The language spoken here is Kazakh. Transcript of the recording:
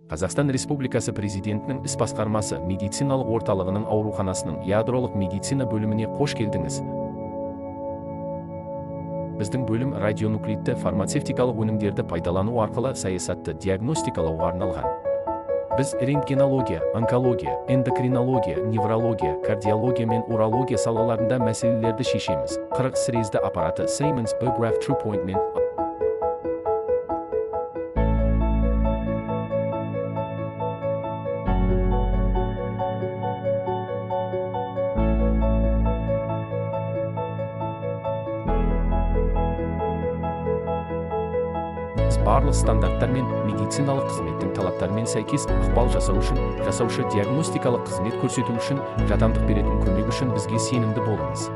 Қазақстан Республикасы Президентінің Іс басқармасы медициналық орталығының ауруханасының ядролық медицина бөліміне қош келдіңіз. Біздің бөлім радионуклидті фармацевтикалық өнімдерді пайдалану арқылы саясатты диагностикалауға арналған. Біз рентгенология, онкология, эндокринология, неврология, кардиология мен урология салаларында мәселелерді шешеміз. 40 срезді аппараты Siemens Biograph TruePoint мен барлық стандарттар мен медициналық қызметтің талаптарымен сәйкес ықпал жасау үшін, жасаушы диагностикалық қызмет көрсету үшін, жадамдық беретін көмек үшін бізге сенімді болыңыз.